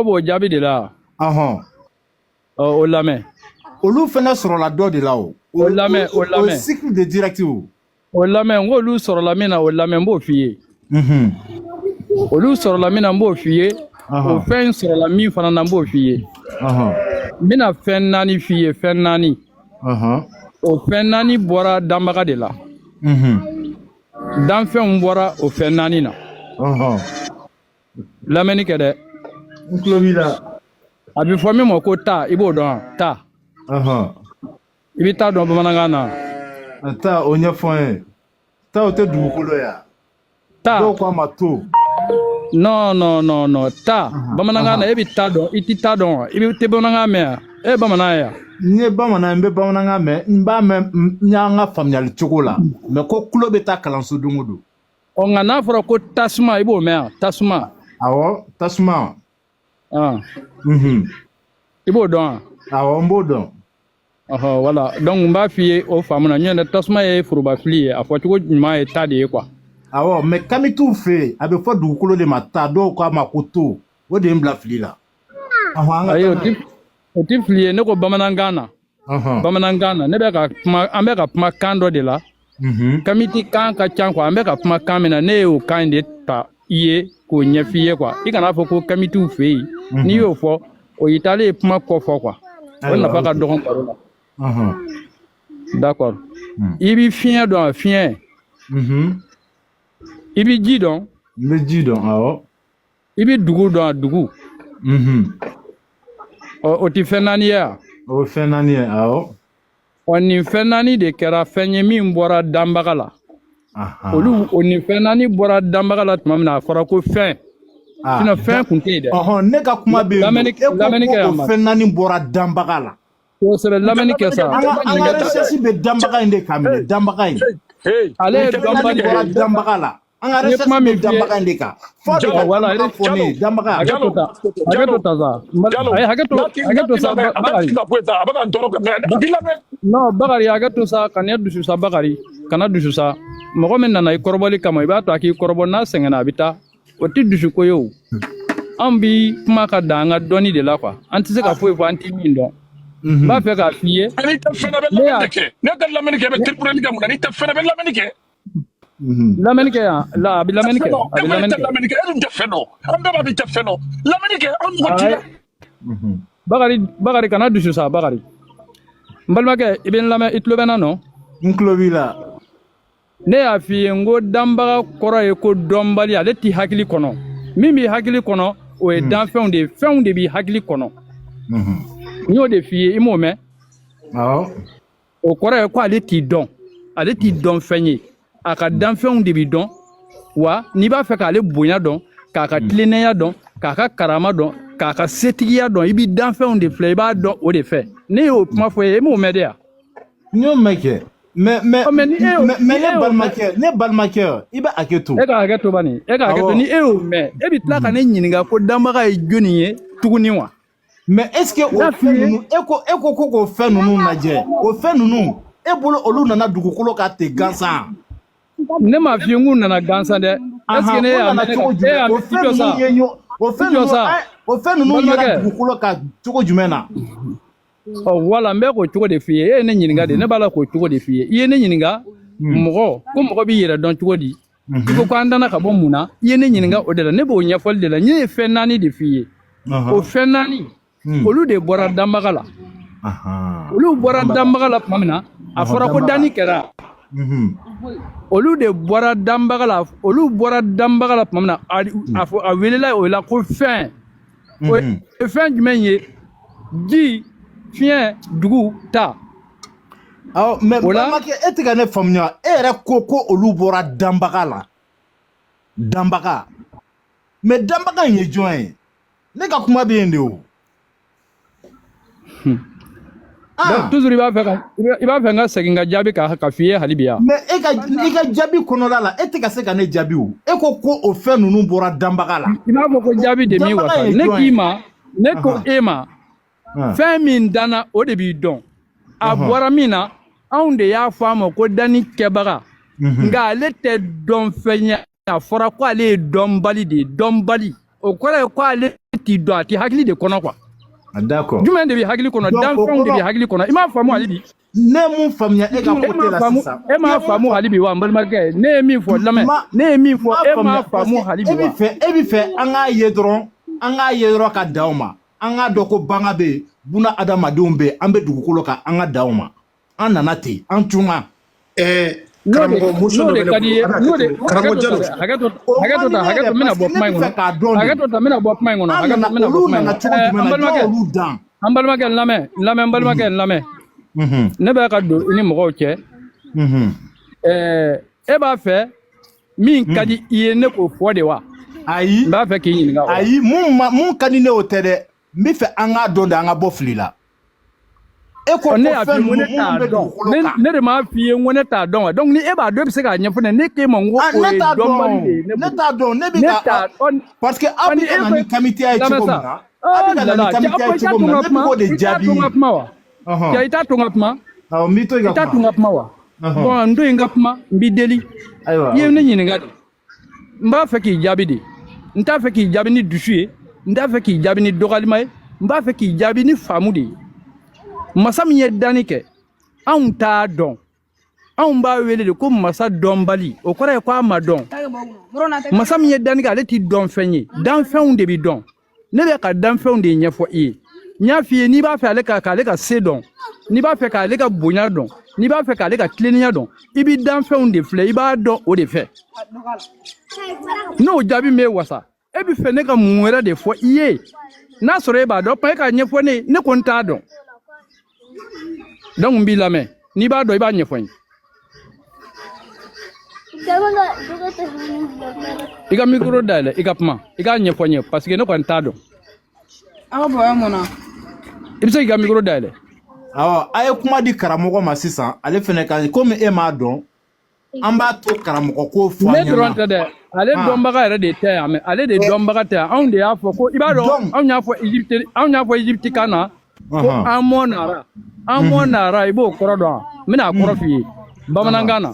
b'o jaabi de la. Ɔhɔn. Ɔ, o lamɛn. Olu fɛnɛ sɔrɔla dɔ de la o. O lamɛn, o O lamɛn. Cycle de direct o. O lamɛn, n k'olu sɔrɔla min na, o lamɛn, n b'o f'i ye. Olu sɔrɔla min na, n b'o f'i ye. O fɛn in sɔrɔla min fana na, n b'o f'i ye. N bɛna fɛn naani f'i ye, fɛn naani. O fɛn naani bɔra danbaga de la. Danfɛnw bɔra o fɛn naani na. Lamɛnni kɛ dɛ. N tulo b'i la. A bɛ fɔ min ma ko ta, i b'o dɔn wa? Ta. I bɛ ta dɔn bamanankan na? Ta, o ɲɛfɔ n ye. Ta, o tɛ dugukolo ye wa? Ta. Dɔw ko a ma to. Non, non, non, non, ta bamanankan na, e bɛ ta dɔn, i tɛ ta dɔn wa? I bɛ tɛ bamanankan mɛn wa? E ye bamanan ye wa? N ye bamanan ye, n bɛ bamanankan mɛn, n b'a mɛn, n y'an ka faamuyali cogo la, mais ko tulo bɛ taa kalanso don o don. Ɔ, nka n'a fɔra ko tasuma, i b'o mɛn wa? Tasuma. Awɔ, tasuma. Ah. I b'o dɔn wa? Awɔ, n b'o dɔn. Ɔhɔ, voilà, donc n b'a f'i ye o faamu na, ɲɔntɛ tasuma ye forobafili ye, a fɔcogo ɲuman ye ta de ye quoi. Awɔ, mais kamitiw fɛ yen, a bɛ fɔ dugukolo de ma ta, dɔw k'a ma ko to, o de ye n bila fili la. Ɔhɔn, an ka Ayi, taa o n'a ye. ti, o ti fili ye. Ne ko bamanankan na. Bamanankan na, ne bɛ ka kuma, an bɛ ka kuma kan dɔ de la. Kamiti kan ka ca quoi. An bɛ ka kuma kan min na, ne y'o kan in de ta i ye k'o ɲɛf'i ye quoi. I kana fɔ ko kamitiw fɛ yen. N'i y'o fɔ, o y'i taalen ye kuma kɔ fɔ quoi. O nafa ka dɔgɔn baro la. D'accord. I bɛ fiɲɛ dɔn wa? Fiɲɛ. I bɛ ji dɔn? N bɛ ji dɔn, awɔ. I bɛ dugu dɔn wa? Dugu. Ɔ, o tɛ fɛn naani ye wa? O ye fɛn naani ye, awɔ. Ɔ, nin fɛn naani de kɛra fɛn ye min bɔra danbaga la. Olu o nin fɛn naani bɔra danbaga la tuma min na, a fɔra ko fɛn. Sinon fɛn kun tɛ yen dɛ. Ɔhɔn, ne ka kuma bɛ yen nɔ. Lamɛnni E ko lamɛnni ko kɛ o yan ma. fɛn naani bɔra danbaga la. Kosɛbɛ, lamɛnni kɛ sa. An ka recherche bɛ danbaga in de kan minɛ, danbaga in. Ale ye Fɛn naani dɔnbali bɔra de ye. danbaga la. An ka N ye recherche kuma bɛ min f'i ye. danbaga in de kan. Fɔ de ka Voilà, danbaga fɔ ne ye, danbaga. Hakɛ to ta, hakɛ to ta sa. Ayi, hakɛ to, hakɛ to sa, Bakari. Non, Bakari, hakɛ to sa, kana dusu sa, Bakari, kana dusu sa. Mɔgɔ min nana i kɔrɔbɔli kama, i b'a to a k'i kɔrɔbɔ, n'a sɛgɛnna, a bɛ taa. O tɛ dusu ko ye o. Anw bi kuma ka dan an ka dɔnni de la quoi. An tɛ se ka foyi fɔ an tɛ min dɔn. N b'a fɛ k'a f'i ye. N'i tɛ fɛn bɛ Ne y'a lamɛnni kɛ, ne tɛ lamɛnni kɛ, i bɛ tiripureli kɛ mun na? N'i tɛ fɛn bɛ lamɛnni kɛ. Lamɛnni kɛ yan la, a bɛ lamɛnni kɛ, a E bɛ ko i lamɛnni tɛ kɛ. lamɛnni kɛ, e dun tɛ fɛn dɔn, an bɛɛ b'a dɔn i tɛ fɛn dɔn. Lamɛnni kɛ, an mɔgɔ t'i la. Ayi. Bakari, Bakari, kana dusu sa, Bakari. N balimakɛ, i bɛ n lamɛn, i tulo bɛ n na nɔ? N tulo b'i la. Ne y'a f'i ye n ko danbaga kɔrɔ ye ko dɔnbali, ale t'i hakili kɔnɔ. Min b'i hakili kɔnɔ, o ye danfɛnw de ye, fɛnw de b'i hakili kɔnɔ. N y'o de f'i ye, i m'o mɛn? Awɔ. O kɔrɔ ye ko ale t'i dɔn, ale t'i dɔn fɛn ye. A ka danfɛnw de b'i dɔn. Wa n'i b'a fɛ k'ale bonya dɔn, k'a ka tilennenya dɔn, k'a ka karama dɔn, k'a ka setigiya dɔn, i b'i danfɛnw de filɛ, i b'a dɔn o de fɛ. Ne y'o kuma fɔ e ye, e m'o mɛn de wa? N y'o mɛn kɛ. Mais Ɔ, mais ni e y'o mais ni ne e y'o mɛn balimakɛ, ne balimakɛ, i bɛ hakɛ to. E ka hakɛ to bani, e ka hakɛ to. Ni e y'o mɛn, e bɛ tila ka ne ɲininka ko danbaga ye jɔnni ye tuguni wa? Mais est ce que N o y'a f'i fɛn ye. ninnu, e ko k'o fɛn ninnu lajɛ, o fɛn ninnu, e bolo olu nana dugukolo kan ten gansan? Ne m'a f'i ye n k'u nana gansan dɛ. Est ce que ne O y'a nana mɛn ne cogo ka e jumɛn? y'a O i fɛn jɔ ninnu sa. ye ɲɔ o I fɛn jɔ ninnu sa. o fɛn ninnu yera Balimakɛ. dugukolo kan cogo jumɛn na? Ɔ, wala n bɛ k'o cogo de f'i ye. E ye ne ɲininka de, ne b'a la k'o cogo de f'i ye. I ye ne ɲininka mɔgɔ ko mɔgɔ b'i yɛrɛ dɔn cogo di? I ko an danna ka bɔ mun na? I ye ne ɲininka o de la, ne b'o ɲɛfɔli de la. Ne ye fɛn naani de f'i ye. O fɛn naani, olu de bɔra danbaga la. Olu bɔra danbaga la tuma min na, a fɔra ko danni kɛra. Olu de bɔra danbaga la, olu bɔra danbaga la tuma min na, a fɔ a welela o la ko fɛn. O ye fɛn jumɛn ye? Ji, fiɲɛ, dugu, ta. Awɔ, mais O la balimakɛ, e tɛ ka ne faamuya. E yɛrɛ ko ko olu bɔra danbaga la. Danbaga. Mais danbaga in ye jɔn ye? Ne ka kuma bɛ yen de o. Donc toujours i b'a fɛ n ka segin ka jaabi ka f'i ye hali bi yan. Mais e ka i ka jaabi kɔnɔna la, e tɛ ka se ka ne jaabi o. E ko ko o fɛn ninnu bɔra danbaga la. I b'a fɔ ko jaabi de m'i Danbaga wasa. ye Ne jɔn k'i ye? ma, ne ko e ma, fɛn min danna, o de b'i dɔn. A bɔra min na, anw de y'a fɔ a ma ko danni kɛbaga. Nka ale tɛ dɔn fɛn ye. A fɔra ko ale ye dɔnbali de ye, dɔnbali. O kɔrɔ ye ko ale t'i dɔn, a t'i hakili de kɔnɔ quoi. Ah, d'accord. Jumɛn de bɛ hakili kɔnɔ? Donc, o Danfɛnw de bɛ kɔrɔ hakili kɔnɔ. I m'a faamu hali bi? Ne ye mun faamuya e ka E côté m'a la faamu, sisan? e I m'a ye mun faamu hali bi wa? N balimakɛ, ne ye min fɔ, lamɛn. Ma Ne ye min fɔ, m'a e m'a faamuya parce faamu que hali bi e b'i wa? fɛ e b'i fɛ an k'a ye dɔrɔn, an k'a ye dɔrɔn ka dan o ma. An k'a dɔn ko banga bɛ yen, buna adamadenw bɛ yen, an bɛ dugukolo kan, an ka dan o ma. An nana ten, an tunna. N'o de Karamɔgɔ motion n'o dɔ de bɛ ne ka di bolo i ye, a bɛ n'o hakɛ de to hakɛ karamɔgɔ to ta Jalo. dɛ, hakɛ to, O hakɛ man to di ta, ne hakɛ ye to, dɛ, n bɛna parce bɔ que ne kuma in bɛ kɔnɔ. fɛ k'a dɔn Hakɛ de. to ta, n bɛna bɔ kuma in kɔnɔ. An Hakɛ to, nana n bɛna bɔ olu kuma in nana kɔnɔ. cogo jumɛn An na, jɔn balimakɛ, olu dan? an balimakɛ, n lamɛn, n lamɛn, n balimakɛ, n lamɛn. Ne bɛ ka don i ni mɔgɔw cɛ. E b'a fɛ min ka di i ye, ne k'o fɔ de wa? Ayi. N b'a fɛ k'i ɲininka o la. Ayi, mun ka di ne, o tɛ dɛ. N bɛ fɛ an k'a dɔn de, an ka bɔ fili la. E ko Ɔ, ne ko y'a f'i fɛn ye ko ninnu ne minnu t'a bɛ dɔn. dugukolo Ne kan. ne de m'a f'i ye ko ne t'a dɔn wa? Donc ni e b'a dɔn, e bɛ se k'a ɲɛfɔ ne ye. Ne k'e ma n ko Ah, o ne ye t'a dɔnbali de ye dɔn. ne Ne bolo. t'a dɔn. Ne bɛ Ne ka t'a ɔ parce que aw ɔ bɛ ni ka e na ko ni kamiteya ye lamɛn cogo sa. min na, aw Ɔ bɛ ka na ni lala, cɛ, kamiteya aw ye i t'a cogo to min n na, ka ne bɛ kuma, k'o de i t'a jaabi. to n ka kuma wa? Cɛ, i t'a to n ka kuma, Awɔ, n b'i to i i ka t'a to kuma. n ka kuma wa? Bon, n to yen n ka kuma, n b'i deli. Ayiwa, I ye ne ok. ɲininka de, n b'a fɛ k'i jaabi de. N t'a fɛ k'i jaabi ni dusu ye, n t'a fɛ k'i jaabi ni dɔgɔyalima ye, n b'a fɛ k'i jaabi ni faamu de ye. Masa min ye danni kɛ, anw t'a dɔn. Anw b'a wele de ko masa dɔnbali, o kɔrɔ ye ko a ma dɔn. Masa min ye danni kɛ, ale ti dɔn fɛn ye, danfɛnw de bi dɔn. Ne bɛ ka danfɛnw de ɲɛfɔ i ye. N y'a f'i ye, n'i b'a fɛ ale ka k'ale ka se dɔn, n'i b'a fɛ k'ale ka bonya dɔn, n'i b'a fɛ k'ale ka tilennenya dɔn, i bi danfɛnw de filɛ, i b'a dɔn o de fɛ. N'o jaabi m'e wasa, e bɛ fɛ ne ka mun wɛrɛ de fɔ i ye? N'a sɔrɔ e b'a dɔn, e k'a ɲɛfɔ ne ye. Ne ko n t'a dɔn, donc n b'i lamɛn. N'i b'a dɔn, i b'a ɲɛfɔ n ye. I ka micro dayɛlɛ, i ka kuma, i k'a ɲɛfɔ n ye, parce que ne kɔni t'a dɔn. Aw ka bɔ mun na? I bɛ se k'i ka micro dayɛlɛ. Awɔ, a ye kuma di karamɔgɔ ma sisan, ale fɛnɛ ka komi e m'a dɔn, an b'a to karamɔgɔ k'o fɔ Ne an dɔrɔn ɲɛna. tɛ dɛ, ale dɔnbaga yɛrɛ de tɛ yan, mais ale de dɔnbaga tɛ yan. Anw de y'a fɔ ko i b'a dɔn, Donc anw y'a fɔ Egypte, anw y'a fɔ Egypte kan na ko Amon nara, Amon nara. I b'o kɔrɔ dɔn wa? N bɛna a kɔrɔ f'i ye bamanankan na.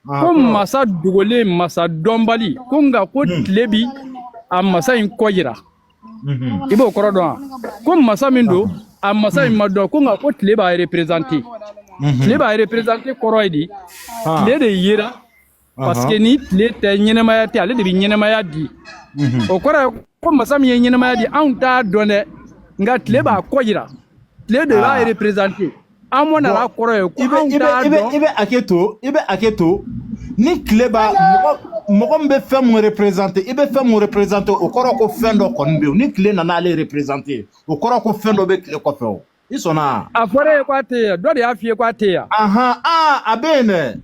A Ko kɔrɔ. masa dogolen, masa dɔnbali, ko nka ko tile bi a masa in kɔ yira. I b'o kɔrɔ dɔn wa? Ko masa min don, a masa in ma dɔn, ko nka ko tile b'a représenter. Tile b'a représenter kɔrɔ ye di? Tile de yera, parce que ni tile tɛ, ɲɛnɛmaya tɛ. Ale de bɛ ɲɛnɛmaya di. O kɔrɔ ye ko masa min ye ɲɛnɛmaya di, anw t'a dɔn dɛ, nka tile b'a kɔ yira, tile de b'a représenter. Amon nana kɔrɔ ye ko I bɛ anw i bɛ t'a i bɛ dɔn. I bɛ hakɛ to, i bɛ hakɛ to. Ni tile b'a mɔgɔ min bɛ fɛn mun représenter, i bɛ fɛn mun représenter, o kɔrɔ ko fɛn dɔ kɔni bɛ yen. Ni tile nana ale représenter, o kɔrɔ ko fɛn dɔ bɛ tile kɔfɛ. O i sɔnna? A fɔra e ye k'a tɛ yen, dɔ de y'a f'i ye k'a tɛ yan. Ahan, aa, a bɛ yen dɛ,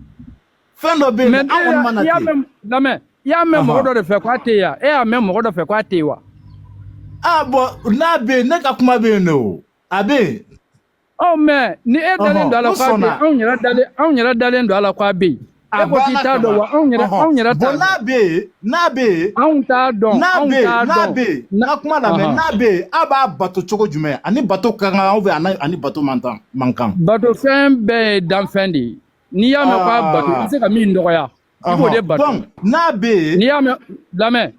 fɛn dɔ bɛ yen Mais dɛ, an kɔni ma na i y'a ten. mɛn, lamɛn, i y'a mɛn mɔgɔ Ahan dɔ de fɛ k'a tɛ yan? E y'a mɛn mɔgɔ dɔ fɛ k'a tɛ yen wa? Ah bon, n'a bɛ yen, ne ka kuma bɛ yen de, o a bɛ yen. Ɔ, mais ni e dalen don a la n k'a bɛ yen, sɔnna. anw yɛrɛ dalen, anw yɛrɛ dalen don a la k'a bɛ yen. A E ko k'i banna t'a dɔn kaban. wa? Anw yɛrɛ, anw yɛrɛ Bon, t'a dɔn. n'a bɛ yen, n'a bɛ yen, Anw t'a dɔn, n'a anw bɛ yen, t'a n'a dɔn. bɛ yen, n ka kuma lamɛn. N'a bɛ yen, a b'a bato cogo jumɛn? Ani bato ka kan ou bien ani bato man kan man kan? Bato fɛn bɛɛ ye danfɛn de ye. N'i y'a mɛn k'a bato, i bɛ se ka min dɔgɔya, i b'o de bato. Donc n'a bɛ yen. N'i y'a mɛn, lamɛn,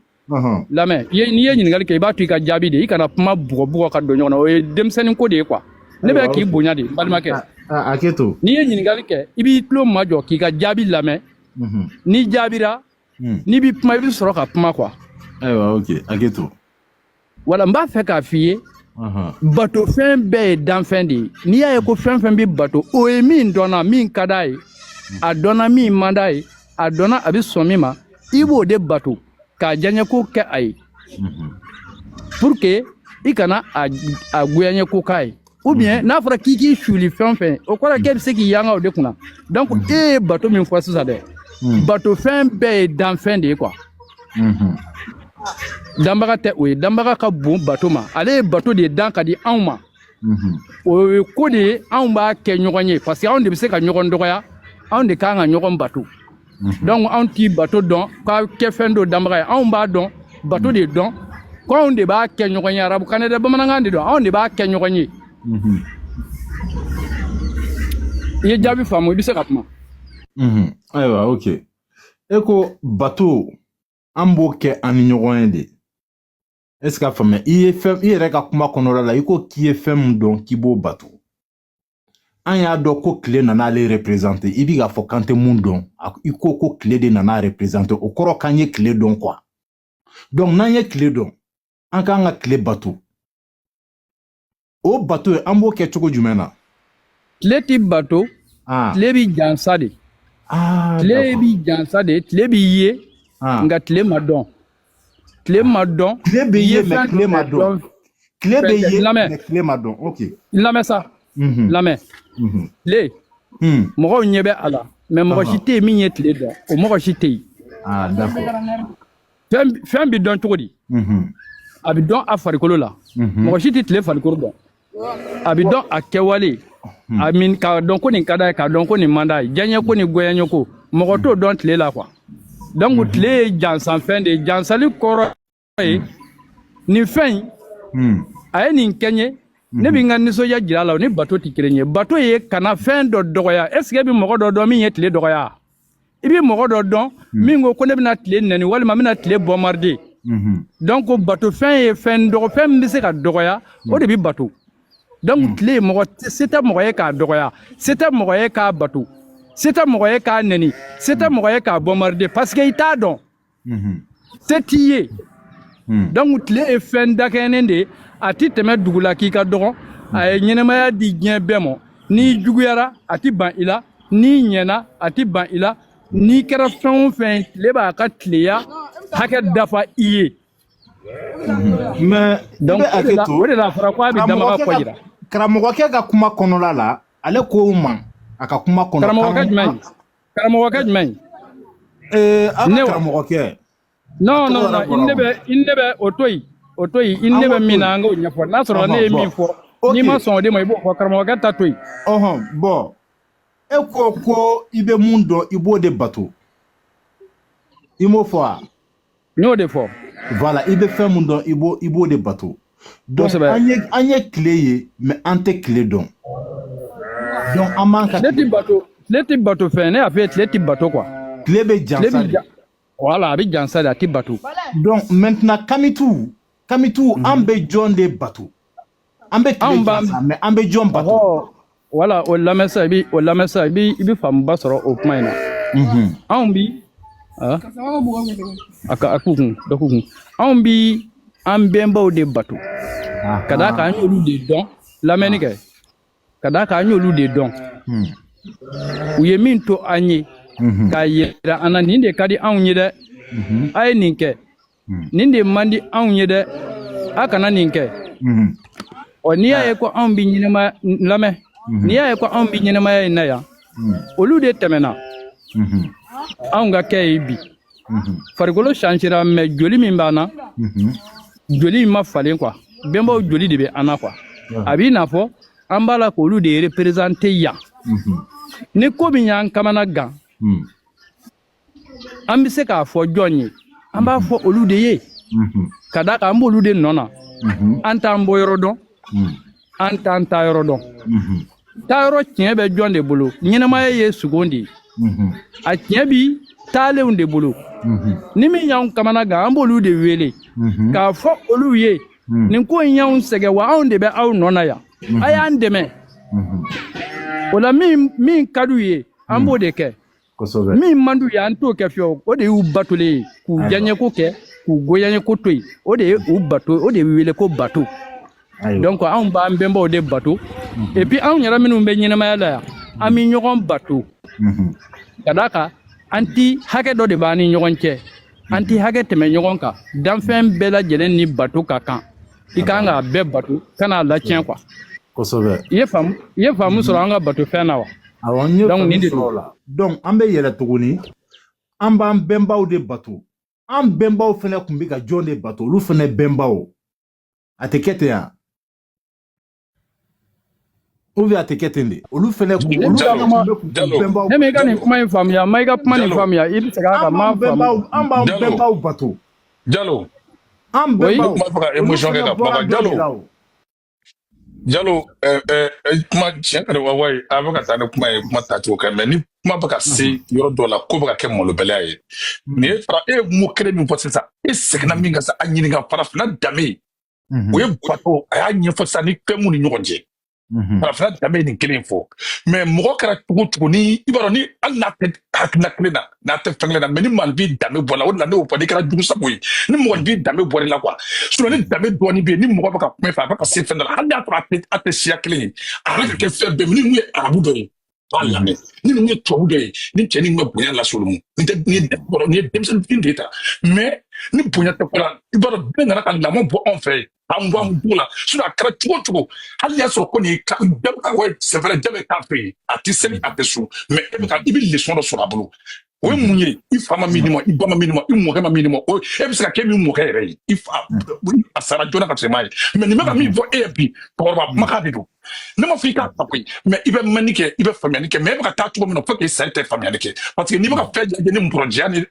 lamɛn, i ye, n'i ye ɲininkali kɛ, i b'a to i ka jaabi de. I kana kuma bugɔ bugɔ ka don ɲɔgɔn na, o ye denmisɛnnin ko de ye quoi. Ne bɛ Ayiwa, k'i ok. bonya de, n balimakɛ. A hakɛ to. N'i ye ɲininkali kɛ, i b'i tulo majɔ k'i ka jaabi lamɛn. N'i jaabira, n'i b'i kuma, i bɛ sɔrɔ ka kuma quoi. Ayiwa, ok, hakɛ to. Wala, n b'a fɛ k'a f'i ye, bato fɛn bɛɛ ye danfɛn de ye. N'i y'a ye ko fɛn fɛn bɛ bato, o ye min dɔnna, min ka d'a ye, a dɔnna min man d'a ye, a dɔnna a bɛ sɔn min ma, i b'o de bato k'a diyaɲɛko kɛ a ye, pour que i kana a goyaɲɛko k'a ye. Ou bien n'a fɔra k'i k'i suli fɛn o fɛn, o kɔrɔ ye k'e bɛ se k'i yanga o de kunna. Donc e ye bato min fɔ sisan dɛ, bato fɛn bɛɛ ye danfɛn de ye quoi. Danbaga tɛ o ye, danbaga ka bon bato ma. Ale ye bato de dan ka di anw ma. O ye ko de ye, anw b'a kɛ ɲɔgɔn ye, parce que anw de bɛ se ka ɲɔgɔn dɔgɔya, anw de kan ka ɲɔgɔn bato. Donc anw t'i bato dɔn k'a kɛ fɛn dɔ danbaga ye. Anw b'a dɔn bato de dɔn ko anw de b'a kɛ ɲɔgɔn ye. Arabukan dɛ, bamanankan de dɔn, anw de b'a kɛ ɲɔgɔn ye. I ye jaabi faamu, i bɛ se ka kuma. Ayiwa, ok. E ko bato, an b'o kɛ an ni ɲɔgɔn ye de. Est ce que a faamuya? I ye fɛn, i yɛrɛ ka kuma kɔnɔna la, i ko k'i ye fɛn min dɔn k'i b'o bato. An y'a dɔn ko tile nana ale représenter. I bi k'a fɔ k'an tɛ mun dɔn, i ko ko tile de nana représenter, o kɔrɔ k'an ye tile dɔn quoi. Donc n'an ye tile dɔn, an k'an ka tile bato. O bato ye, an b'o kɛ cogo jumɛn na? Tile ti bato. Tile bi jansa de. Tile bi jansa de, tile bi ye, nka tile ma dɔn, tile ma dɔn. Tile bɛ ye, mais tile ma dɔn. Tile bɛ ye, mais tile ma dɔn. Ok. Lamɛn sa, lamɛn. Tile, mɔgɔw ɲɛ bɛ a la, mais mɔgɔ si tɛ yen min ye tile dɔn, o mɔgɔ si tɛ yen. Ah, d'accord. Fɛn bɛ dɔn cogo di? A bɛ dɔn a farikolo la. Mɔgɔ si tɛ tile farikolo dɔn. A bɛ dɔn a kɛwale, a min k'a dɔn ko nin ka d'a ye, k'a dɔn ko nin man d'a ye, diyaɲɛ ko ni goyaɲɛ ko, mɔgɔ t'o dɔn tile la quoi. Donc tile ye jansanfɛn de ye. Jansali kɔrɔ ye nin fɛn in, a ye nin kɛ n ye, ne bɛ n ka nisɔndiya jira a la. O ni bato tɛ kelen ye. Bato ye kana fɛn dɔ dɔgɔya. Est ce que e bɛ mɔgɔ dɔ dɔn min ye tile dɔgɔya? I bɛ mɔgɔ dɔ dɔn min ko ko ne bɛna tile nɛni walima n bɛna tile bombarder? Donc bato fɛn ye fɛn dɔgɔ, fɛn min bɛ se ka dɔgɔya, o de bɛ bato. Donc tile, mɔgɔ se tɛ mɔgɔ ye k'a dɔgɔya, se tɛ mɔgɔ ye k'a bato, se tɛ mɔgɔ ye k'a nɛni, se tɛ mɔgɔ ye k'a bombarder, parce que i t'a dɔn, se t'i ye. Donc tile ye fɛn dakɛɲɛnen de ye, a ti tɛmɛ dugu la k'i ka dɔgɔ. A ye ɲɛnɛmaya di diɲɛ bɛɛ ma. N'i juguyara, a ti ban i la. N'i ɲɛna, a ti ban i la. N'i kɛra fɛn o fɛn ye, tile b'a ka tileya hakɛ dafa i ye. Mais donc o de la a fɔra ko a bɛ damaga kɔ jira. Karamɔgɔkɛ ka kuma kɔnɔla la, ale ko ma a ka kuma kɔnɔ. Karamɔgɔkɛ jumɛn? Karamɔgɔkɛ jumɛn? Aw ka karamɔgɔkɛ. Non, non, non, i ne bɛ o to yen, o to yen. I ne bɛ min na, an k'o ɲɛfɔ. N'a sɔrɔ ne ye min fɔ, n'i ma sɔn o de ma, i b'o fɔ. Karamɔgɔkɛ ta to yen. Ɔhɔn, bon, e ko ko i bɛ mun dɔn, i b'o de bato. I m'o fɔ wa? N y'o de fɔ. Voilà, i bɛ fɛn mun dɔn, i b'o de bato. Donc an ye tile ye, mais an tɛ tile dɔn. Donc an b'an ka tile ti bato, tile ti bato fɛn. Ne y'a fɔ e ye, tile ti bato quoi. Tile bɛ jansa de. Voilà, a bɛ jansa de, a ti bato. Donc maintenant, Kamitu, Kamitu, an bɛ jɔn de bato? An bɛ tile jansa, mais an bɛ jɔn bato? Voilà, o lamɛn sa, i bi o lamɛn sa, i bi faamuba sɔrɔ o kuma in na. Anw bi a ka a k'u kun dɔ k'u kun. Anw bi an bɛnbaw de bato, ka d'a kan an y'olu de dɔn. Lamɛnni kɛ, ka d'a kan an y'olu de dɔn. U ye min to an ye k'a yira an na, nin de ka di anw ye dɛ, a ye nin kɛ. Nin de man di anw ye dɛ, a kana nin kɛ. Ɔ, n'i y'a ye ko anw bi ɲɛnɛmaya, lamɛn, n'i y'a ye ko anw bi ɲɛnɛmaya in na yan, olu de tɛmɛna. Anw ka kɛ ye bi, farikolo changera, mais joli min b'an na, joli in ma falen quoi. Bɛnbaw joli de bɛ an na quoi. A b'i n'a fɔ an b'a la k'olu de représenter yan. Ni ko min y'an kamana gan, an bɛ se k'a fɔ jɔn ye? An b'a fɔ olu de ye, ka d'a kan an b'olu de nɔ na. An t'an bɔ yɔrɔ dɔn, an t'an ta yɔrɔ dɔn. Taayɔrɔ tiɲɛ bɛ jɔn de bolo? Ɲɛnɛmaya ye sugon de ye, a tiɲɛ bi taalenw de bolo. Ni min y'anw kamana gan, an b'olu de wele k'a fɔ olu ye: nin ko in y'anw sɛgɛn wa, anw de bɛ aw nɔ na yan, a y'an dɛmɛ. O la, min ka d'u ye, an b'o de kɛ. Min man d'u ye, an t'o kɛ fiyewu. O de y'u batolen ye, k'u diyaɲɛko kɛ, k'u goyaɲɛko to yen. O de ye u bato, o de wele ko bato. Donc anw b'an bɛnbaw de bato. Et puis anw yɛrɛ minnu bɛ ɲɛnɛmaya la yan, an bɛ ɲɔgɔn bato, ka d'a kan an ti hakɛ dɔ de b'an ni ɲɔgɔn cɛ, an ti hakɛ tɛmɛ ɲɔgɔn kan. Danfɛn bɛɛ lajɛlen ni bato ka kan. I kan k'a bɛɛ bato, kan'a latiɲɛ quoi. I ye faamu sɔrɔ an ka bato fɛn na wa? Awɔ, n ye faamu sɔrɔ o la. Donc an bɛ yɛlɛ tuguni, an b'an bɛnbaw de bato. An bɛnbaw fɛnɛ tun bɛ ka jɔn de bato? Olu fɛnɛ bɛnbaw. A tɛ kɛ ten yan, ou bien a tɛ kɛ ten de? Olu fɛnɛ olu Jalo, tun bɛ k'u bɛnbaw. Ne m'i ka nin kuma in faamuya, n ma i ka kuma nin faamuya. I bɛ segin a kan, n m'a faamu. An b'an bɛnbaw bato. Jalo. An bɛnbaw. Ne tun b'a fɛ ka émotion kɛ ka kuma kan, Jalo. Jalo, kuma tiɲɛ ka di wa wayi, a bɛ ka taa ni kuma ye, kuma taacogo kɛ, mais ni kuma bɛ ka se yɔrɔ dɔ la, ko bɛ ka kɛ malobaliya ye. Nin ye fara e ye mot kelen min fɔ sisan, e seginna min kan sisan, a ɲininka farafinna danbe, o ye bato, a y'a ɲɛfɔ sisan ni fɛn mun ni ɲɔgɔn cɛ. Farafinna danbe ye nin kelen fɔ, mais mɔgɔ kɛra cogo o cogo, ni i b'a dɔn, ni hali n'a tɛ hakilina kelen na, n'a tɛ fɛn kelen na, mais ni maaninfin danbe bɔra la, o de la ne y'o fɔ, n'i kɛra jugu sago ye, ni mɔgɔninfin danbe bɔra i la quoi. Sinon ni danbe dɔɔnin bɛ yen, ni mɔgɔ bɛ ka kuma i fɛ, a bɛ ka se fɛn dɔ la, hali n'a sɔrɔ a tɛ siya kelen ye, a bɛ ka kɛ fɛn bɛɛ, ni mun ye arabu dɔ ye, a b'a lamɛn, ni ninnu ye tubabu dɔ ye, ni cɛ ni bɛ bonya lase olu ma, nin tɛ nin ye, nin ye denmisɛnnin fitinin de ye tan, mais ni bonya tɛ ko la, i b'a dɔn, bɛɛ nana ka lamɔ bɔ anw fɛ yen, an bɔ an b'o la. Sinon a kɛra cogo o cogo, hali n'a sɔrɔ ko nin ye ka bɛɛ ka wa, c'est vrai, jabɛ t'a fɛ yen, a tɛ seli, a tɛ sun, mais e bɛ ka i bɛ leçon dɔ sɔrɔ a bolo. O ye mun ye? I fa ma min d'i ma, i ba ma min d'i ma, i mɔkɛ ma min d'i ma, o e bɛ se ka kɛ min mɔkɛ yɛrɛ ye, i fa a sara joona ka tɛmɛ a ye, mais nin bɛ ka min fɔ e ye bi, cɛkɔrɔba kumakan de don. Ne ma fɔ i k'a ta koyi, mais i bɛ mɛnni kɛ, i bɛ faamuyali kɛ, mais e bɛ ka taa cogo min na, fo k'i sa, i tɛ faamuyali kɛ, parce que n'i bɛ ka fɛn lajɛ ni mɔrɔjɛya ni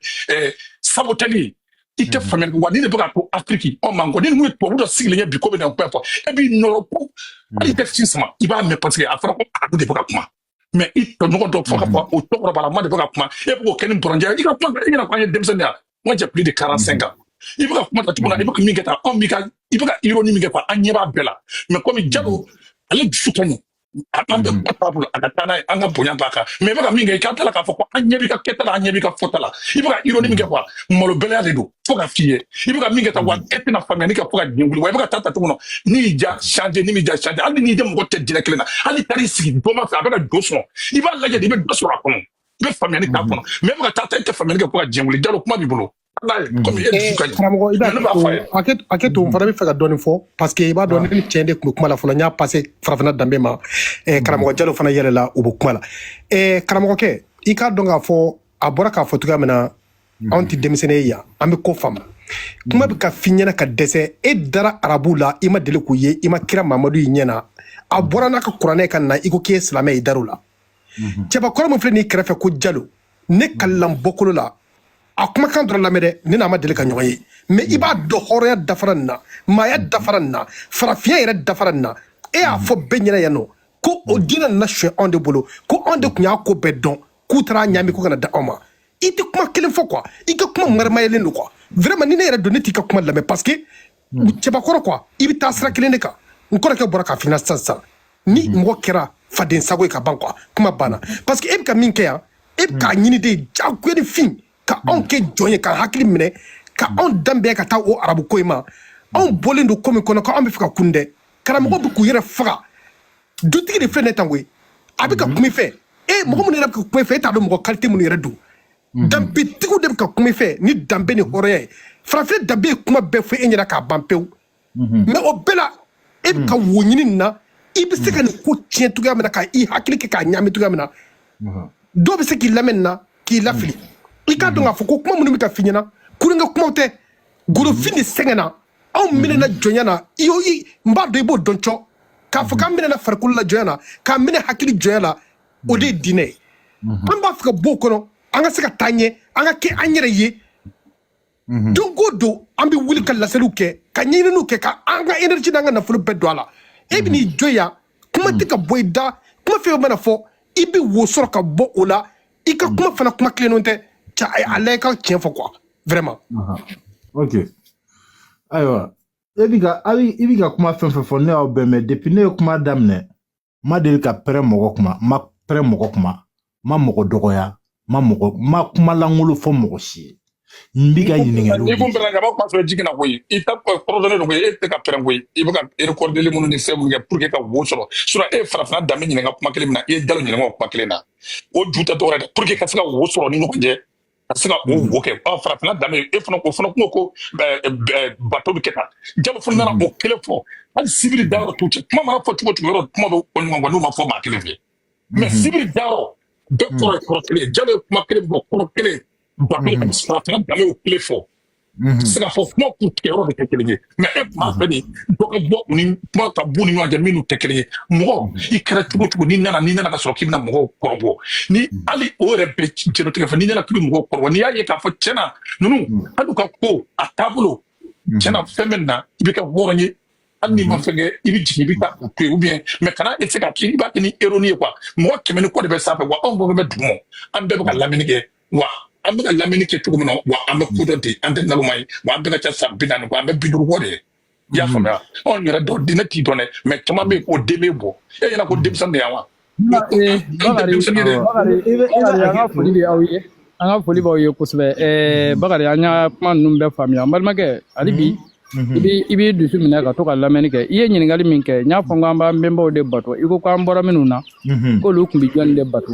saboteli ye, i tɛ faamuyali kɛ. Wa ni de bɛ ka to Afiriki, ɔ man ni ninnu ye tubabu dɔ sigilen ye bi, ko bɛ na kuma fɔ, e b'i nɔrɔ ko hali i tɛ fiɲɛ sama, i b'a mɛn, parce que a fɔra ko arabu de bɛ ka kuma, mais i tɔɲɔgɔn dɔ fɔ ka fɔ o cɛkɔrɔbalama de bɛ ka kuma, e bɛ k'o kɛ ni bɔrɔnjɛ i ka kuma, i ɲɛna ko an ye denmisɛnnin ya. Moi, j'ai plus de 45 ans. I bɛ ka kuma ta cogo min na, i bɛ ka min kɛ tan, anw b'i ka, i bɛ ka ironie min kɛ quoi, an ɲɛ b'a bɛɛ la. Mais komi Jalo, ale dusu ka ɲi, an bɛ kuma t'a bolo, a ka taa n'a ye, an ka bonya b'a kan, mais i bɛ ka min kɛ, i ka tila k'a fɔ ko an ɲɛ b'i ka kɛta la, an ɲɛ b'i ka fɔta la, i bɛ ka ironie min kɛ quoi, malobaliya de don. Fo ka f'i ye, i bɛ ka min kɛ tan wa, e tɛna faamuyali kɛ fo ka diɲɛ wuli. Wa i bɛ ka taa ta cogo min na, n'i y'i ja changer, n'i m'i ja changer, hali n'i tɛ mɔgɔ tɛ diinɛ kelen na, hali n'i taar'i sigi dɔ ma fɛ, a bɛ ka jo sɔn, i b'a lajɛ de, i bɛ dɔ sɔrɔ a kɔnɔ, i bɛ faamuyali k'a kɔnɔ, mais i bɛ ka taa ta, e tɛ faamuyali kɛ fo ka diɲɛ wuli. Jalo, kuma b'i bolo. Ala ye komi e dusu ka ɲi. Karamɔgɔ, i b'a Mais ne b'a fɔ a ye. Hakɛ to, n fana bɛ fɛ ka dɔɔnin fɔ, parce que i b'a dɔn, ne ni cɛ de tun bɛ kuma la fɔlɔ, n y'a passé farafinna danbe ma. Karamɔgɔ Jalo fana yɛlɛla, u bɛ kuma la. Karamɔgɔkɛ, i k'a dɔn k'a fɔ a bɔra k'a fɔ cogoya min na, anw tɛ denmisɛnnin ye yan, an bɛ ko faamu. Kuma bɛ ka f'i ɲɛna ka dɛsɛ, e dara arabu la, i ma deli k'u ye, i ma kira Mamadu y'i ɲɛna, a bɔra n'a ka kuranɛ ka na, i ko k'i ye silamɛ, i dar'o la. Cɛbakɔrɔ min filɛ n'i kɛrɛfɛ ko Jalo, ne kalilan bɔkolo la, a kumakan dɔrɔn lamɛn dɛ, ne n'a ma deli ka ɲɔgɔn ye, mais i b'a dɔn hɔrɔnya dafara nin na, maaya dafara nin na, farafinya yɛrɛ dafara nin na. E y'a fɔ bɛɛ ɲɛna yan nɔ ko o diinɛ nana suɲɛ anw de bolo, ko anw de tun y'a ko bɛɛ dɔn, k'u taara ɲaami ko kana da anw ma. I tɛ kuma kelen fɔ quoi, i ka kuma marimayelen don quoi. Vraiment, ni ne yɛrɛ don, ne t'i ka kuma lamɛn, parce que cɛbakɔrɔ quoi, i bɛ taa sira kelen de kan. N kɔrɔkɛ bɔra k'a f'i ɲɛna sisan sisan, ni mɔgɔ kɛra faden sago ye ka ban quoi, kuma banna, parce que e bɛ ka min kɛ yan, e bɛ k'a ɲini de diyagoya ni fin ka anw kɛ jɔn ye, ka hakili minɛ ka anw danbɛn ka taa o arabu ko in ma. Anw bɔlen don ko min kɔnɔ, ko anw bɛ fɛ ka kun dɛ, karamɔgɔ bɛ k'u yɛrɛ faga. Dutigi de filɛ ne tan koyi, a bɛ ka kuma i fɛ, e mɔgɔ minnu yɛrɛ bɛ ka kuma i fɛ, e t'a dɔn mɔgɔ qualité minnu yɛrɛ don. Danbetigiw de bɛ ka kuma i fɛ ni danbe ni hɔrɔnya ye. Farafinna danbe ye kuma bɛɛ fɔ e ɲɛna k'a ban pewu, mais o bɛɛ la, e bɛ ka wo ɲini nin na, i bɛ se ka nin ko tiɲɛ cogoya min na, ka i hakili kɛ k'a ɲaami cogoya min na, dɔw bɛ se k'i lamɛn nin na k'i lafili. I k'a dɔn k'a fɔ ko kuma minnu bɛ ka f'i ɲɛna, kulonkɛ kumaw tɛ. Gorofin de sɛgɛnna, anw minɛna jɔnya na. I y'o i n b'a dɔn, i b'o dɔn cɔ k'a fɔ k'an minɛna farikolo la jɔnya na, k'an minɛ hakili jɔnya la, o de ye diinɛ ye. An b'a fɛ ka bɔ o kɔnɔ, an ka se ka taa ɲɛ, an ka kɛ an yɛrɛ ye. Don o don, an bɛ wuli ka laseliw kɛ, ka ɲɛɲininiw kɛ, ka an ka énergie n'an ka nafolo bɛɛ don a la. E bɛ n'i jɔ yan, kuma tɛ ka bɔ i da, kuma fɛn fɛn mana fɔ, i bɛ wo sɔrɔ ka bɔ o la. I ka kuma fana, kuma kilennenw tɛ. Ca a lajɛ ka tiɲɛ fɔ quoi, vraiment. Ok, ayiwa, e bi ka i bi ka kuma fɛn fɛn fɔ, ne y'aw bɛɛ mɛn. Depuis ne ye kuma daminɛ, n ma deli ka pɛrɛn mɔgɔ kuma, n ma pɛrɛn mɔgɔ kuma, n ma mɔgɔ dɔgɔya, n ma mɔgɔ, n ma kuma lankolon fɔ mɔgɔ si ye. N bi ka ɲininkaliw N'i de kun kɛ. Pɛrɛn ka kuma sɔrɔ jigin na koyi, i ta kɔrɔdɔnnen don koyi, e tɛ ka pɛrɛn koyi, i bɛ ka recordeli minnu ni fɛn minnu kɛ pour que ka wo sɔrɔ. Sinon e ye farafinna danbe ɲininka kuma kelen min na, i ye Jalo ɲininka o kuma kelen na, o ju tɛ dɔwɛrɛ dɛ, pour que ka se ka wo sɔrɔ ni ɲɔgɔn cɛ, ka se ka o wo kɛ. Ɔ farafinna danbe, e fana, o fana kun ko bato bɛ kɛ tan. Jalo fana nana o kelen fɔ. Hali sibiri dayɔrɔ t'u cɛ, kuma mana fɔ cogo o cogo, yɔrɔ kuma bɛ fɔ ɲɔgɔn kɔ n'u ma fɔ maa kelen fɛ, mais sibiri dayɔrɔ bɛɛ kɔrɔ ye kɔrɔ kelen ye. Jalo ye kuma kelen fɔ, kɔrɔ kelen, bato, farafinna danbe y'o kelen fɔ. Se ka fɔ kuma k'u tigɛ yɔrɔ de tɛ kelen ye, mais e tun b'a fɛ de dɔ ka bɔ u ni kuma ka b'u ni ɲɔgɔn cɛ minnu tɛ kelen ye. Mɔgɔ, i kɛra cogo o cogo, n'i nana ka sɔrɔ k'i bɛna mɔgɔw kɔrɔbɔ, ni hali o yɛrɛ bɛ jɛnɛtigɛ fɛ, n'i nana k'i bɛ mɔgɔw kɔrɔbɔ, n'i y'a ye k'a fɔ tiɲɛna ninnu, hali u ka ko a taabolo tiɲɛna, fɛn bɛ na, i bɛ kɛ hɔrɔn ye. Hali n'i ma fɛn kɛ, i bɛ jigin, i bɛ taa u to yen, ou bien, mais kana essayer ka kɛ, i b'a kɛ ni ironie ye quoi. Mɔgɔ 100 ni kɔ de bɛ sanfɛ wa, anw bɛɛ bɛ duguma, an bɛɛ bɛ ka lamɛnni kɛ wa, an bɛ ka lamɛnni kɛ cogo min na wa, an bɛ ko dɔn ten, an tɛ naloma ye wa, an bɛɛ ka ca san 40 kɔ, an bɛ 50 kɔ de ye. I y'a faamuya? Anw yɛrɛ dɔw den, ne t'i dɔn dɛ, mais caman bɛ yen k'o den bɛ bɔ e ɲɛna ko denmisɛnnin de yan wa. An tɛ Bakari, denmisɛnnin ye dɛ. Bakari, I bɛ Bakari, an hakɛ ka to. Foli bɛ aw ye, an ka foli b'aw ye kosɛbɛ. Bakari, an y'a kuma ninnu bɛɛ faamuya. N balimakɛ, hali bi i b'i dusu minɛ ka to ka lamɛnni kɛ. I ye ɲininkali min kɛ, n y'a fɔ ko an b'an bɛnbaw de bato. I ko k'an bɔra minnu na, k'olu tun bɛ jɔnni de bato?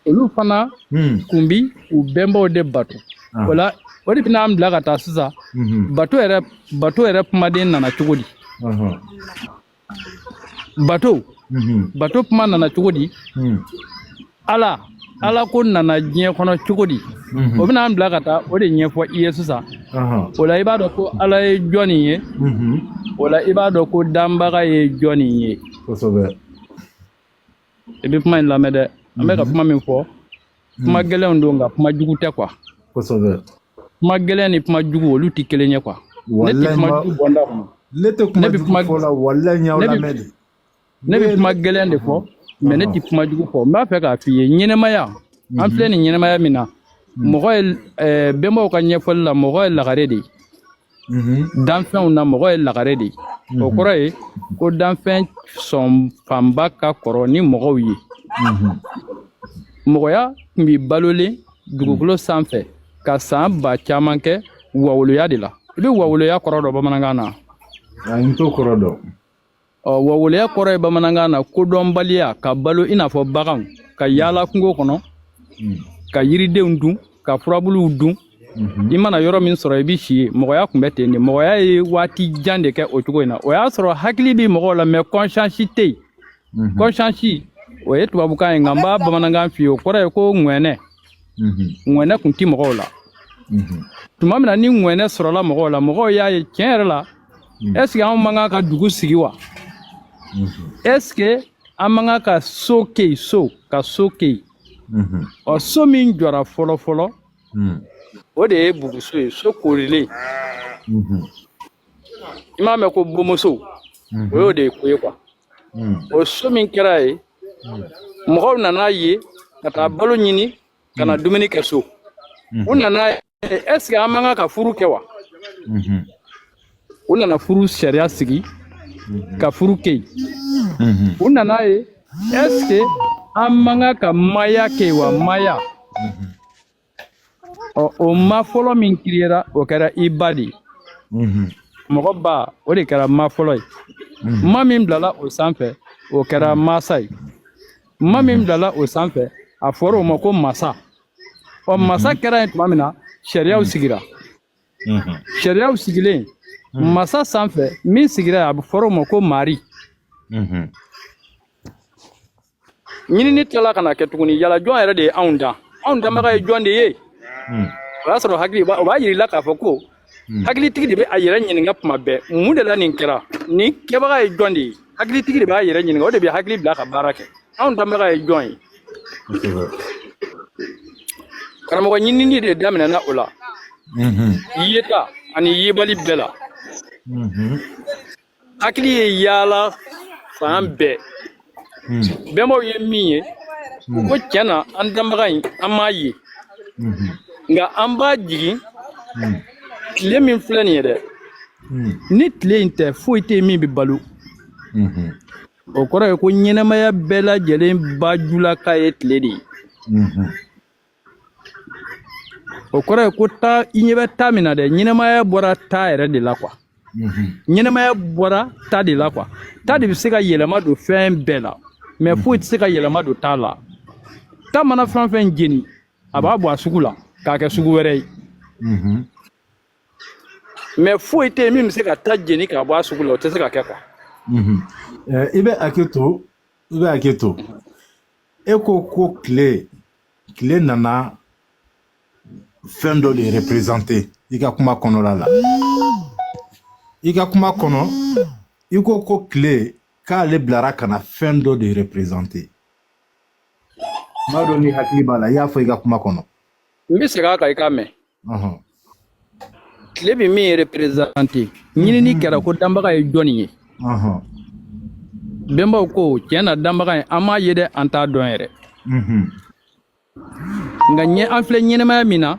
Olu fana tun bi u bɛnbaw de bato. O la, o de bɛna an bila ka taa sisan bato yɛrɛ. Bato yɛrɛ kumaden nana cogo di? Bato kuma nana cogo di? Ala ko nana diɲɛ kɔnɔ cogo di? O bɛna an bila ka taa o de ɲɛfɔ i ye sisan. O la, i b'a dɔn ko Ala ye jɔnni ye. O la, i b'a dɔn ko danbaga ye jɔnni ye. I bɛ kuma in lamɛn dɛ. An bɛ ka kuma min fɔ, kuma gɛlɛnw don, nka kuma jugu tɛ quoi. Kuma gɛlɛn ni kuma jugu, olu tɛ kelen ye quoi. Ne tɛ Walayi kuma ma jugu bɔ n da kɔnɔ. Ne tɛ Ne kuma bɛ jugu kuma fɔ la, walayi, n y'aw ne bɛ lamɛn de. Ne bɛ kuma gɛlɛn de fɔ, mais ne tɛ kuma jugu fɔ. N b'a fɛ k'a f'i ye, ɲɛnɛmaya, an filɛ nin ɲɛnɛmaya min na, mɔgɔ ye, bɛnbaw ka ɲɛfɔli la, mɔgɔ ye lagare de ye. Danfɛnw na, mɔgɔ ye lagare de ye. O kɔrɔ ye ko danfɛn sɔn fanba ka kɔrɔ ni mɔgɔw ye. Mɔgɔya tun bi balolen dugukolo sanfɛ ka san ba caman kɛ wawoloya de la. I bɛ wawoloya kɔrɔ dɔn bamanankan na? A n t'o kɔrɔ dɔn. Ɔ, wawoloya kɔrɔ ye bamanankan na kodɔnbaliya, ka balo i n'a fɔ baganw, ka yaala kungo kɔnɔ, ka yiridenw dun, ka furabuluw dun. I mana yɔrɔ min sɔrɔ, i bɛ si yen. Mɔgɔya tun bɛ ten de. Mɔgɔya ye waati jan de kɛ o cogo in na. O y'a sɔrɔ hakili bɛ mɔgɔw la, mais conscience tɛ yen. Conscience, o ye tubabukan ye, nka n b'a bamanankan f'i ye. O kɔrɔ ye ko ŋɛnɛ. Ŋɛnɛ tun tɛ mɔgɔw la. Tuma min na ni ŋɛnɛ sɔrɔla mɔgɔw la, mɔgɔw y'a ye tiɲɛ yɛrɛ la, est ce que anw man kan ka dugu sigi wa? Est ce que an man kan ka so kɛ yen, so ka so kɛ yen? Ɔ, so min jɔra fɔlɔ fɔlɔ, o de ye buguso ye, so koorilen. I m'a mɛn ko bomoso? O y'o de ye ko ye quoi. O so min kɛra ye, mɔgɔw nana ye ka taa balo ɲini ka na dumuni kɛ so. U nana ye, est ce que an man kan ka furu kɛ wa? U nana furu sariya sigi ka furu kɛ yen. U nana ye, est ce que an man kan ka maya kɛ yen wa? Maya, ɔ, o ma fɔlɔ min kiriyera, o kɛra i ba de ye. Mɔgɔ ba, o de kɛra ma fɔlɔ ye. Ma min bilala o sanfɛ, o kɛra masa ye. Ma min bilala o sanfɛ, a fɔra o ma ko masa. Ɔ, masa kɛra yen tuma min na, sariyaw sigira. Sariyaw sigilen masa sanfɛ, min sigira yen, a bɛ fɔra o ma ko mari. Ɲinini tilala ka na kɛ tuguni, yala jɔn yɛrɛ de ye anw dan? Anw danbaga ye jɔn de ye? O y'a sɔrɔ hakili o b'a yir'i la k'a fɔ ko hakilitigi de bɛ a yɛrɛ ɲininka tuma bɛɛ: mun de la nin kɛra? Nin kɛbaga ye jɔn de ye? Hakilitigi de b'a yɛrɛ ɲininka, o de bɛ hakili bila ka baara kɛ. Anw danbaga ye jɔn ye? Karamɔgɔ, ɲinini de daminɛna o la, yeta ani yebali bɛɛ la. Hakili ye yaala fan bɛɛ. Bɛnbaw ye min ye, u ko tiɲɛ na, an danbaga in, an m'a ye, nka an b'a jigin tile min filɛ nin ye dɛ, ni tile in tɛ, foyi tɛ yen min bɛ balo. O kɔrɔ ye ko ɲɛnɛmaya bɛɛ lajɛlen bajulaka ye tile de ye. O kɔrɔ ye ko taa, i ɲɛ bɛ taa min na dɛ, ɲɛnɛmaya bɔra taa yɛrɛ de la quoi. Ɲɛnɛmaya bɔra ta de la quoi. Ta de bɛ se ka yɛlɛma don fɛn bɛɛ la, mais foyi tɛ se ka yɛlɛma don ta la. Ta mana fɛn fɛn jeni, a b'a bɔ a sugu la k'a kɛ sugu wɛrɛ ye, mais foyi tɛ yen min bɛ se ka ta jeni k'a bɔ a sugu la. O tɛ se ka kɛ quoi. I bɛ hakɛ to, i bɛ hakɛ to. E ko tile nana fɛn dɔ de représenter i ka kuma kɔnɔla la. I ka kuma kɔnɔ, i ko tile k'ale bilara ka na fɛn dɔ de représenter. N b'a dɔn ni hakili b'a la, i y'a fɔ i ka kuma kɔnɔ. N bɛ segin a kan, i k'a mɛn. Tile bɛ min représenter, ɲinini kɛra ko danbaga ye jɔnni ye? Bɛnbaw ko tiɲɛ na, danbaga in, an m'a ye dɛ, an t'a dɔn yɛrɛ. Nka ɲɛ an filɛ ɲɛnɛmaya min na,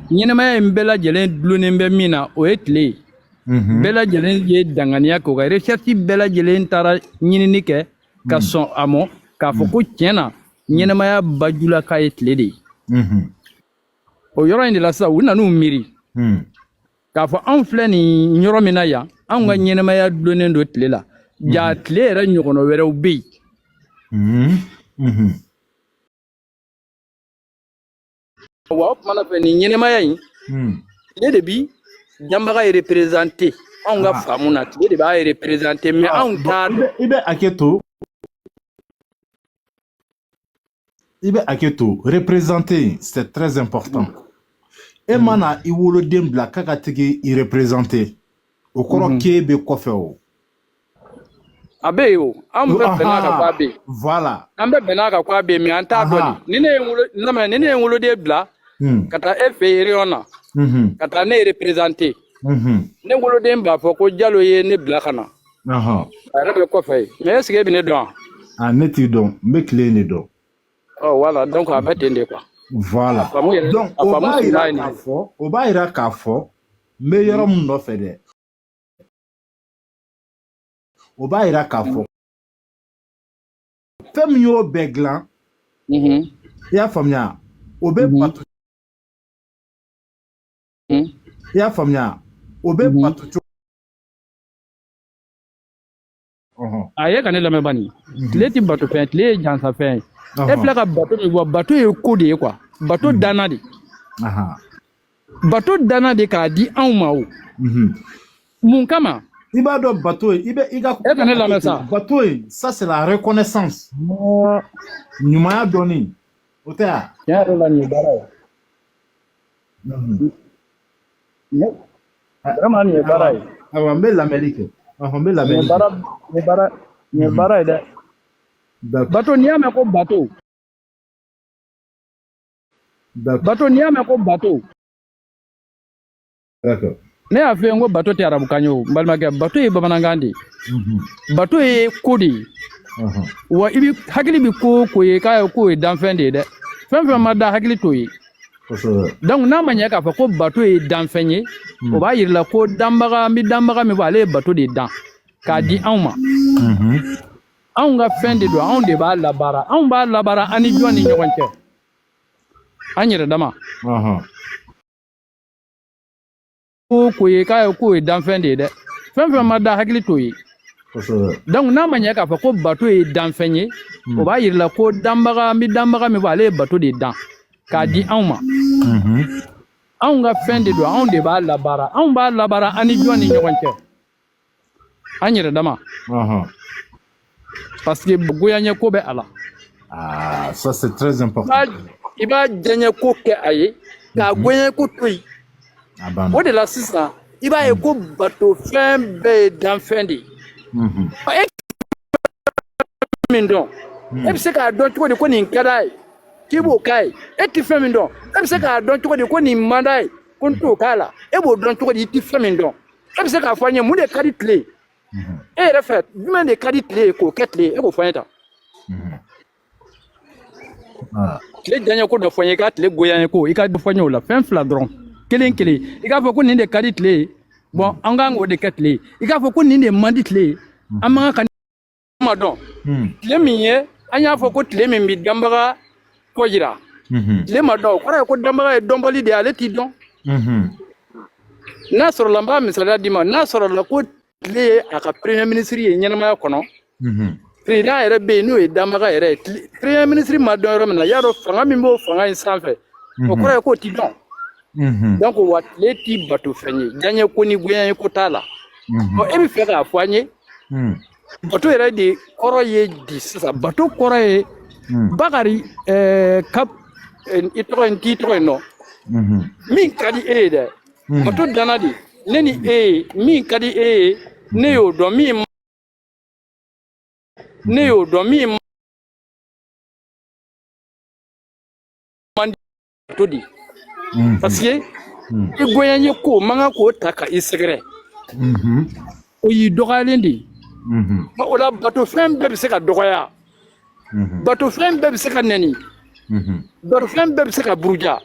ɲɛnɛmaya in bɛɛ lajɛlen dulonnen bɛ min na, o ye tile ye. Bɛɛ lajɛlen ye danganiya kɛ, o ka recherche bɛɛ lajɛlen taara ɲinini kɛ ka sɔn a mɔ k'a fɔ ko tiɲɛ na, ɲɛnɛmaya bajula k'a ye tile de ye. O yɔrɔ in de la sisan, u nan'u miiri k'a fɔ anw filɛ nin yɔrɔ min na yan, anw ka ɲɛnɛmaya dulonnen don tile la, ja tile yɛrɛ ɲɔgɔnna wɛrɛw bɛ yen. Wa o kumana fɛ, nin ɲɛnɛmaya in, tile de bi danbaga ye représenter anw ka faamu na, tile de b'a représenter, mais anw t'a dɔn. I bɛ hakɛ to, i bɛ hakɛ to, représenter, c'est très important. E mana i woloden bila k'a ka tigi i représenter, o kɔrɔ k'e bɛ kɔfɛ o. A bɛ yen o, anw bɛɛ bɛn'a kan k'a bɛ yen. Voilà. An bɛɛ bɛn'a kan k'a bɛ yen, mais an t'a dɔn de. Ni ne ye n wolo lamɛn, ni ne ye n woloden bila ka taa e fɛ yen réunion na, ka taa ne représenter, ne woloden b'a fɔ ko Jalo ye ne bila ka na, a yɛrɛ bɛ kɔfɛ yen, mais est ce que e bɛ ne dɔn wa? Ah, ne t'i dɔn, n bɛ tile in de dɔn. Ɔ voilà, donc a bɛ ten de quoi. Voilà. A faamu yɛrɛ, Donc a o faamu b'a sunba yira ye nin k'a ye. fɔ, o b'a yira k'a fɔ n bɛ yɔrɔ min nɔfɛ dɛ, o b'a yira k'a fɔ fɛn min y'o bɛɛ dilan, i y'a faamuya, o bɛ bato, i y'a faamuya, o bɛ bato cogo. A ye ka ne lamɛn bani, tile ti bato fɛn, tile ye jansafɛn ye. E filɛ ka bato min fɔ, bato ye ko de ye quoi, bato danna de, bato danna de k'a di anw ma o. Mun kama? I b'a dɔn bato ye, i bɛ i ka E ka ne lamɛn sa. Bato ye, ça c'est la reconnaissance. Ɲumanya dɔnni, o tɛ wa? Tiɲɛ yɛrɛ la, nin ye baara ye. Vraiment, nin ye baara ye. Ayiwa, n bɛ lamɛnni kɛ. Ɔhɔn, n bɛ Nin ye lamɛnni kɛ. baara, nin ye baara, nin ye baara ye dɛ. D'accord. Bato, n'i y'a mɛn ko bato, D'accord. bato, n'i y'a mɛn ko bato, D'accord. Ne y'a f'i ye n ko bato tɛ arabukan ye o, n balimakɛ, bato ye bamanankan de ye. Bato ye ko de ye. Wa i bi hakili bi ko o ko ye k'a ye k'o ye danfɛn de ye dɛ, fɛn fɛn ma da hakili t'o ye. Donc n'a ma ɲɛ k'a fɔ ko bato ye danfɛn ye, o b'a yir'i la ko danbaga, an bɛ danbaga min fɔ, ale ye bato de dan k'a di anw ma. Anw ka fɛn de don, anw de b'a labaara, anw b'a labaara an ni jɔn ni ɲɔgɔn cɛ? An yɛrɛ dama. Ko ko ye k'a ye k'o ye danfɛn de ye dɛ, fɛn fɛn ma da hakili t'o ye. Donc n'a ma ɲɛ k'a fɔ ko bato ye danfɛn ye, o b'a yir'i la ko danbaga, an bɛ danbaga min fɔ, ale ye bato de dan k'a di anw ma. Anw ka fɛn de don, anw de b'a labaara, anw b'a labaara an ni jɔn ni ɲɔgɔn cɛ? An yɛrɛ dama. Parce que goyaɲɛ ko bɛ a la. Ah, ça c'est très important. I b'a diyaɲɛ ko kɛ a ye k'a goyaɲɛ ko to yen. A banna. O de la sisan, i b'a ye ko bato fɛn bɛɛ ye danfɛn de ye. E min dɔn, e bɛ se k'a dɔn cogo di ko nin ka d'a ye k'i b'o k'a ye? E tɛ fɛn min dɔn, e bɛ se k'a dɔn cogo di ko nin man d'a ye ko n t'o k'a la? E b'o dɔn cogo di? I tɛ fɛn min dɔn, e bɛ se k'a fɔ an ye mun de ka di tile ye? E yɛrɛ fɛ, jumɛn de ka di tile ye k'o kɛ tile ye? E k'o fɔ an ye tan. Tile diyaɲɛ ko dɔ fɔ n ye, i ka tile goyaɲɛ ko, i ka dɔ fɔ n ye o la, fɛn fila dɔrɔn, kelen kelen. I k'a fɔ ko nin de ka di tile ye, bon, an kan k'o de kɛ tile ye. I k'a fɔ ko nin de man di tile ye, an man kan ka ma dɔn. Tile min ye, an y'a fɔ ko tile min bi danbaga kɔ yira, tile ma dɔn, o kɔrɔ ye ko danbaga ye dɔnbali de ye, ale t'i dɔn. N'a sɔrɔla, n b'a misaliya d'i ma, n'a sɔrɔla ko tile ye a ka premier ministre ye ɲɛnamaya kɔnɔ, président yɛrɛ bɛ yen, n'o ye danbaga yɛrɛ ye, premier ministre ma dɔn yɔrɔ min na, y'a dɔn fanga min b'o fanga in sanfɛ, o kɔrɔ ye k'o t'i dɔn. Donc wa tile t'i bato fɛn ye, diyaɲɛ ko ni goyaɲɛ ko t'a la. Ɔ, e bɛ fɛ k'a fɔ an ye bato yɛrɛ de kɔrɔ ye di sisan? Bato kɔrɔ ye Bakari kap i tɔgɔ in t'i tɔgɔ in nɔ min ka di e ye dɛ, bato danna de ne ni e ye, min ka di e ye ne y'o dɔn, min ne y'o dɔn, min man di bato di, parce que I goyanye ko man kan k'o ta ka i sɛgɛrɛ. O y'i dɔgɔyalen de ye. O la batofɛn bɛɛ bɛ se ka dɔgɔya. Batofɛn bɛɛ bɛ se ka nɛni. Batofɛn bɛɛ bɛ se ka buruja.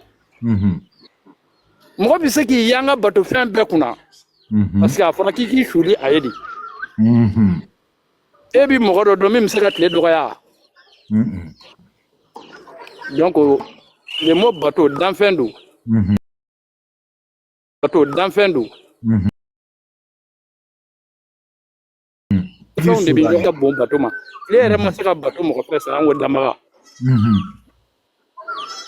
Mɔgɔ bɛ se k'i yanga batofɛn bɛɛ kunna. Parce que a fɔra k'i k'i suli a ye de. E bi mɔgɔ dɔ dɔn min bɛ se ka tile dɔgɔya. Donc le mot bato danfɛn don. Bato danfɛn don. Fɛnw de bɛ ɲɔgɔn ka bon bato ma. Tile yɛrɛ ma se ka bato mɔgɔ fɛ sa an ko danbaga.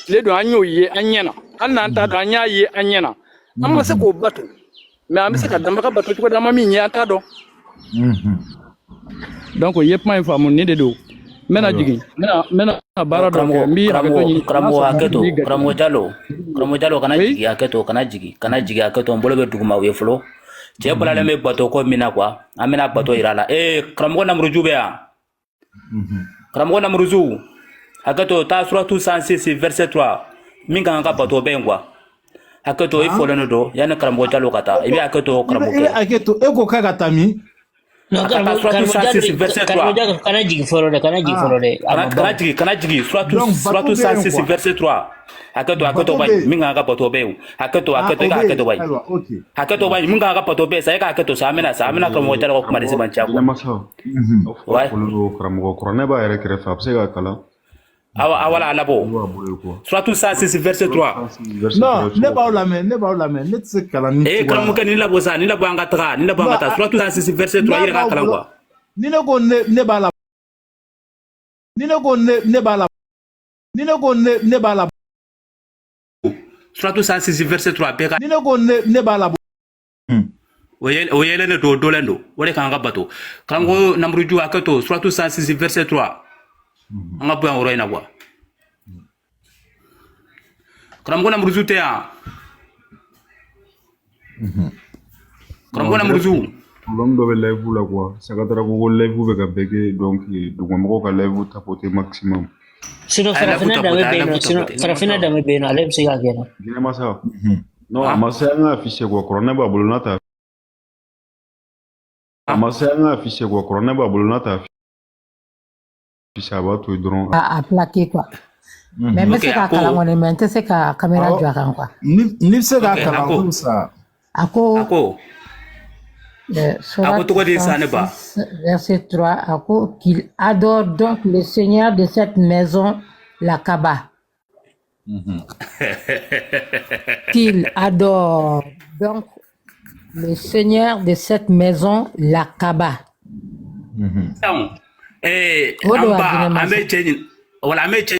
Tile don an y'o ye an ɲɛ na. Hali n'an t'a dɔn an y'a ye an ɲɛ na. An ma se k'o bato. Mais an bɛ se ka danbaga bato cogo di an ma min ye an t'a dɔn. Donc i ye kuma in faamu nin de don. N bɛna jigin n bɛna baara dɔ kɛ n b'i hakɛto ɲini. Karamɔgɔ hakɛto, karamɔgɔ Jalo, karamɔgɔ Jalo kana jigin hakɛto, kana jigin, kana jigin hakɛto, n bolo bɛ duguma o ye fɔlɔ. Cɛ balalen bɛ bato ko min na quoi, an bɛna bato yira a la. Karamɔgɔ Namuruju bɛ yan. Karamɔgɔ Namuruju, hakɛto taa suratu 106 verset 3 min kan ka bato bɛ yen quoi. Hakɛto i fɔlen don yanni karamɔgɔ Jalo ka taa, i bɛ hakɛto karamɔgɔ. I bɛ hakɛto, e ko k'a ka taa min? A ka taa suratu 106 verset 3. Kana jigin fɔlɔ dɛ, kana jigin fɔlɔ dɛ. Kana jigin, kana jigin. Suratu 106 verset 3. Hakɛto, hakɛto bayi, min kan ka bato bɛ yen. Hakɛto, hakɛto, i ka hakɛto bayi. Hakɛto bayi, min kan ka bato bɛ yen sa, i ka hakɛto sa, an bɛna sa, an bɛna karamɔgɔ Jalo ka kuma de sɛbɛn caya quoi. Ouais. Karamɔgɔ kuranɛ b'a yɛrɛ kɛrɛfɛ, a bɛ se k'a kalan. Awa, awala a labɔ. Suratu 106 verset 3. Non, ne b'aw lamɛn, ne b'aw lamɛn, ne tɛ se kalan ni. Karamɔgɔkɛ ni labɔ sa, ni labɔ an ka taga, ni labɔ an ka taa. Suratu 106 verset 3 i yɛrɛ k'a kalan quoi. Ni ne ko ne b'a la. Ni ne ko ne b'a la. Ni ne ko ne b'a la. Suratu 106 verset 3 bɛɛ ka. Ni ne ko ne b'a la. O yɛlɛlen don, o dɔlen don, o de kan ka bato. Karamɔgɔ Namuruju hakɛto, suratu 106 verset 3. An ka bɔ yan yɔrɔ in na quoi. Karamɔgɔ Namuruju tɛ yan. Karamɔgɔ Namuruju. Problème dɔ bɛ live la quoi. Sagatara ko live bɛ ka bɛɛ kɛ, donc dugumamɔgɔw ka live tapoter maximum. Sinon farafinna danbe bɛ yen nɔ, sinon farafinna danbe bɛ yen nɔ, ale bɛ se k'a kɛ nɔ. Jinɛ masa. Non, a ma se an ka afficher quoi, kuranɛ b'a bolo n'a t'a. A ma se an ka afficher quoi, kuranɛ b'a bolo n'a t'a afficher, a b'a to yen dɔrɔn. A plaqué quoi. Mais n bɛ se k'a kalan kɔni, mais n tɛ se ka caméra jɔ a kan quoi. Ni bɛ se k'a kalan ko sa. A ko. A ko. A ko tɔgɔ di sa ne ba. Verset 3, a ko qu'il adore donc le Seigneur de cette maison, la Kaaba. Qu'il adore donc le Seigneur de cette maison, la Kaaba. An ba, an bɛ cɛ ɲini, wala an bɛ cɛ